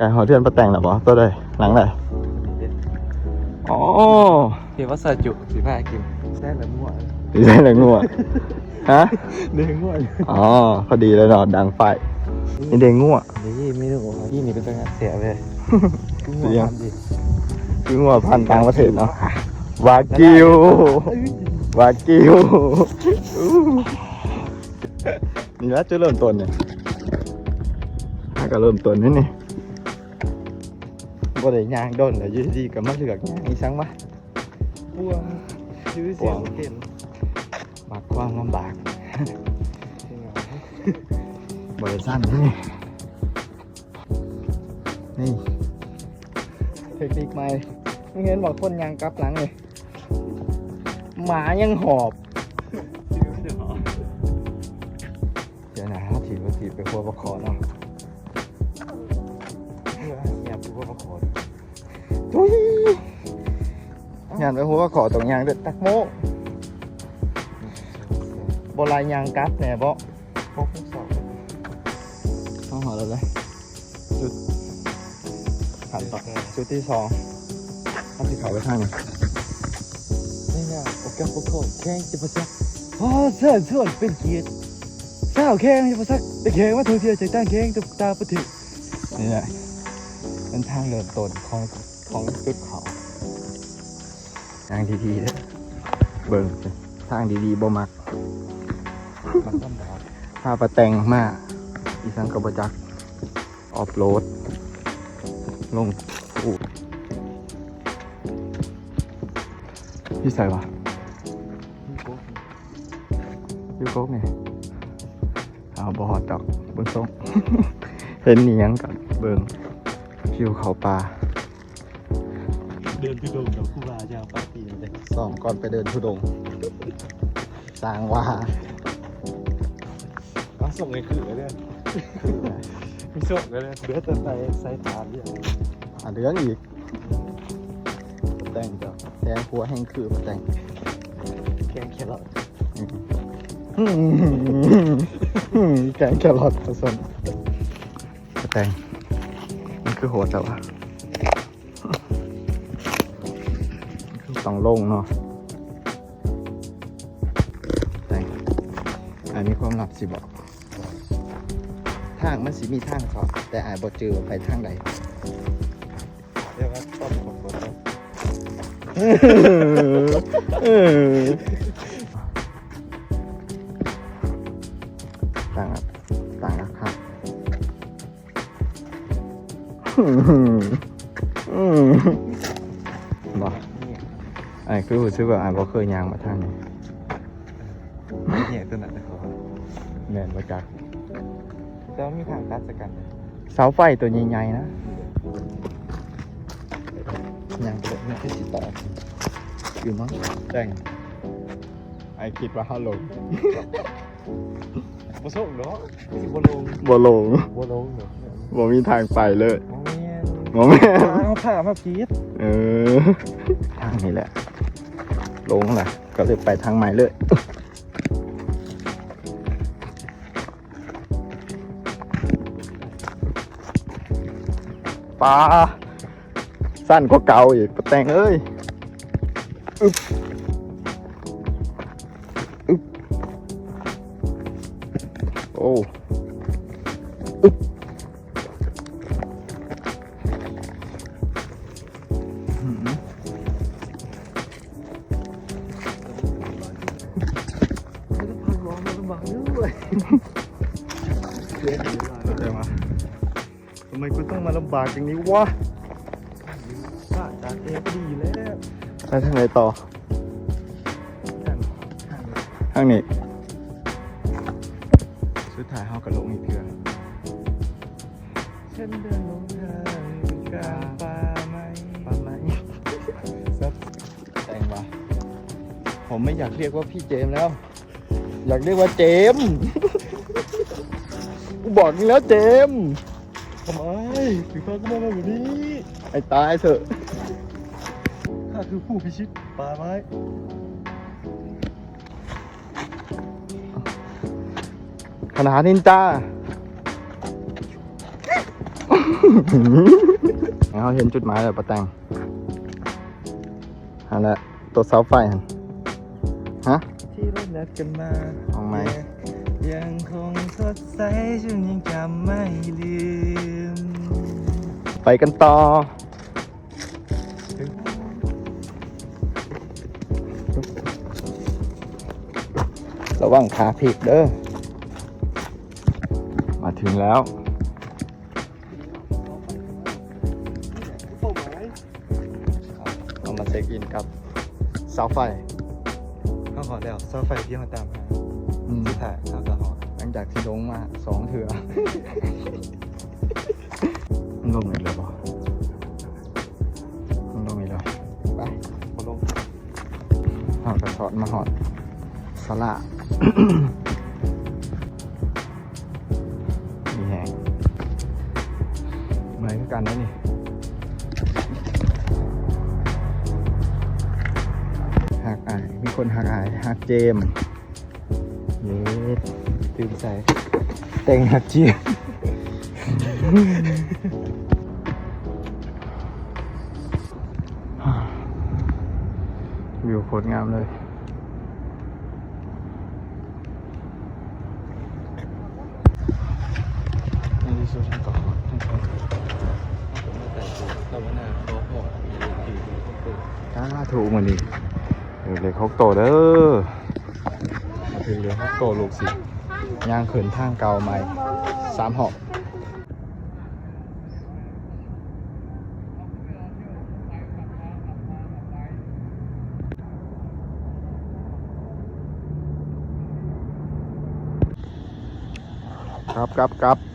ໃກ້ຮອດເຮືອນປ້າແຕງແລ້ວບໍ່? ໂຕໃດ? ຫຼັງໃດ? ອໍ ທີ່ວ່າຊອຍຈຸ ຊິພາກິນ ແຊບແລ້ວງົວ ຊິແຊບແລ້ວງົວ. ຮະ? ເດ້ງົວ. ອໍ ພໍດີເລີຍເນາະ ດັງໄຟ. ນີ້ເດ້ງົວ. ນີ້ເມນູນີ້ເປັນຕາແຊບເລີຍ. ຄືງົວພັນດີ ຄືງົວພັນຕ່າງປະເທດເນາະ. ວາກິວ ວາກິວ. ນີ້ລະຈຸດເລີ່ມຕົ້ນນີ້ ຫາກະເລີ່ມຕົ້ນນີ້ ນີ້ບໍ່ໄດ້ຍ່າງດົນແລ້ວ ຢູ່ດີໆກໍມາເລືອກຍ່າງອີ່ສັງວະ. ພວງ ຢູ່ຊື່ບໍ່ເປັນ ມັກຄວາມລຳບາກ. ບໍ່ໄດ້ຊັ້ນນີ້ ນີ້ເທັກນິກໃໝ່. ມຶງເຫັນບໍ່ ຄົນຍ່າງກັບຫຼັງນີ້ ໝາຍັງຫອບ. ດຽວນະ ຖືວ່າຖີບໄປຫົວປາຄໍ່ເນາະ. ຫຍັບຫົວປາຄໍ່ ຕຸ້ຍ ຍ່າງໄປຫົວປາຄໍ່ ຕ້ອງຍ່າງເດີ ຕັກໂມ ບໍ່ລາຍຍ່າງກັບແນ່ບໍ່? ເຮົາຮອດແລ້ວເດ້ ຈຸດ ຂັ້ນຕອນ ຈຸດທີສອງ ເຮົາຊິເຂົ້າໄປທາງນີ້. ນີ້ນະ ໂອກາໂປໂກ ແຂວງຈຳປາສັກ. ຂໍເຊີນຊວນເປັນກຽດ ຊາວແຂວງຈຳປາສັກ ໄດ້ແຂກມາທ່ອງທ່ຽວຈາກຕ່າງແຂວງ ຕ່າງປະເທດ. ນີ້ແຫຼະ ເປັນທາງເລີ່ມຕົ້ນຂອງ ຂອງຈຸດເຂົ້າ. ທາງດີໆເດີ້ ເບິ່ງ ທາງດີໆບໍ່ມັກ ມັກລຳບາກ. ພາປ້າແຕງມາ ອີ່ສັງກໍບໍ່ຈັກ ອອຟໂຣດ ລົງພູ. ຢູ່ໃສວະ? ຢູ່ກົກນີ້ ເອົາ ບໍ່ຮອດດອກ ເບິ່ງຊົງ ເຫັນອີ່ຫຍັງກໍເບິ່ງ ພິວເຂົ້າປ່າ. ເດີນທຸດົງກັບຄູບາອາຈານປາປີເດ້ ສອງກ່ອນໄປເດີນທຸດົງ ສ້າງວ່າ ມາສົ່ງໃຫ້ຄືເດີ ມີສົ່ງເດີ ເຫຼືອແຕ່ໃສ່ ໃສ່ຕາດຽວ ອາ ເລື່ອງອີກ. ແຕງເຈົ້າ ແຕງຄົວແຮ່ງຄື ແຕງ ແກງແຄຣອດ ອືມ ອືມ ແກງແຄຣອດ ວ່າຊັ້ນ. ແຕງ ມັນຄືໂຫດແທ້ວະ ຕ້ອງລົງເນາະ. ແຕງ ອ້າຍມີຄວາມລັບຊິບອກ ທາງມັນຊິມີທາງເຂົ້າ ແຕ່ອ້າຍບໍ່ຈື່ວ່າໄປທາງໃດ. ເອີ້ຍ ວ່າຕ້ອງຄົນເບິ່ງເນາະ ເອີ ເອີ ຕ່າງ ຕ່າງລາຄາ ອືມ ບໍ່ ອ້າຍຄືຮູ້ສຶກວ່າອ້າຍບໍ່ເຄີຍຍ່າງມາທາງນີ້. ແຍກຕົວນັ້ນເດ້ ແມ່ນບໍ່ຈັກ ແຕ່ວ່າມີທາງຕັດໃສ່ກັນເດ້ ເສົາໄຟຕົວໃຫຍ່ໆນະ ຍ່າງໄປ ມັນຄືຊິຕອດຢູ່ມັ້ງ. ແຕງ ອ້າຍຄິດວ່າເຮົາລົງ ບໍ່ສົ່ງດອກ ຄືຊິບໍ່ລົງ ບໍ່ລົງ ບໍ່ລົງດອກ ບໍ່ມີທາງໄປເລີຍ. ບໍ່ແມ່ນ ບໍ່ແມ່ນ ເຮົາຂ້າມມາຜິດ ເອີ ທາງນີ້ແຫຼະ ລົງລະ ກໍເລີຍໄປທາງໃໝ່ເລີຍ. ປາ ສັ້ນກວ່າເກົ່າອີກ ປ້າແຕງເອີຍ. ອຶບ ອຶບ ໂອ້ ອຶບ ອືມ ເຂົ້າໃຈມາ ທຳໄມກູຕ້ອງມາລຳບາກຢ່າງນີ້ວະ? ສະຕາເອກໍດີແລ້ວ. ໄປທາງໃດຕໍ່? ທາງ ທາງນີ້ ທາງນີ້. ສຸດທ້າຍເຮົາກໍລົງອີກເທື່ອ. ເສັ້ນເດີນລົງທາງກາງປ່າໄມ້ ປ່າໄມ້. ແຕງວ່າ ผมไม่อยากเรียกว่าพี่เจมส์แล้ว อยากเรียกว่าเจมส์ กูบอกมึงแล้วเจมส์ ทำไมถึงพากูมาแบบนี้ ไอ้ตายเถอะ ข้าคือผู้พิชิตป่าไม้ คาถานินจา. ເຮົາເຫັນຈຸດໝາຍແລ້ວ ປາແຕງ. ຫັ້ນແຫຼະ ຕົວເສົາໄຟຫັ້ນ. ຮະ? ທີ່ເຮົານັດກັນມາ ເອົາໃໝ່. ຍັງຄົງສົດໃສ ເຈົ້າຍັງຈຳໄມ່ລືມ. ໄປກັນຕໍ່. ລະວັງຂາພິກເດີ້. ມາເຖິງແລ້ວ. ເຮົາມາເຊັກອິນກັບເສົາໄຟ. ເຮົາຮອດແລ້ວ ເສົາໄຟທີ່ເຮົາຕາມຫາ. ອືມ ສຸດທ້າຍເຮົາກໍຮອດ ຫຼັງຈາກທີ່ລົງມາສອງເທື່ອ. ມັນລົງອີກແລ້ວບໍ່? ມັນລົງອີກແລ້ວ. ໄປ ບໍ່ລົງ. ເຮົາກໍສອດມາຮອດສາລາ. ມີແຮງ ເມື່ອຍຄືກັນເດ້ນີ້. ຮັກອ້າຍ ມີຄົນຮັກອ້າຍ ຮັກເຈມ. ເຢັດ ຕື່ມໃສ່ ແຕ່ງຮັກເຈມ. ວິວໂຄດງາມເລີຍ. ໃນທີ່ສຸດເຮົາກໍຮອດ ສາທຸ ມື້ນີ້ຖືກເລກຫົກໂຕເດີ້. ມາເຖິງເລກຫົກໂຕ ລູກຊິຍ່າງຂຶ້ນທາງເກົ່າໃໝ່ສາມຮອບ. ກັບ ກັບ ກັບ.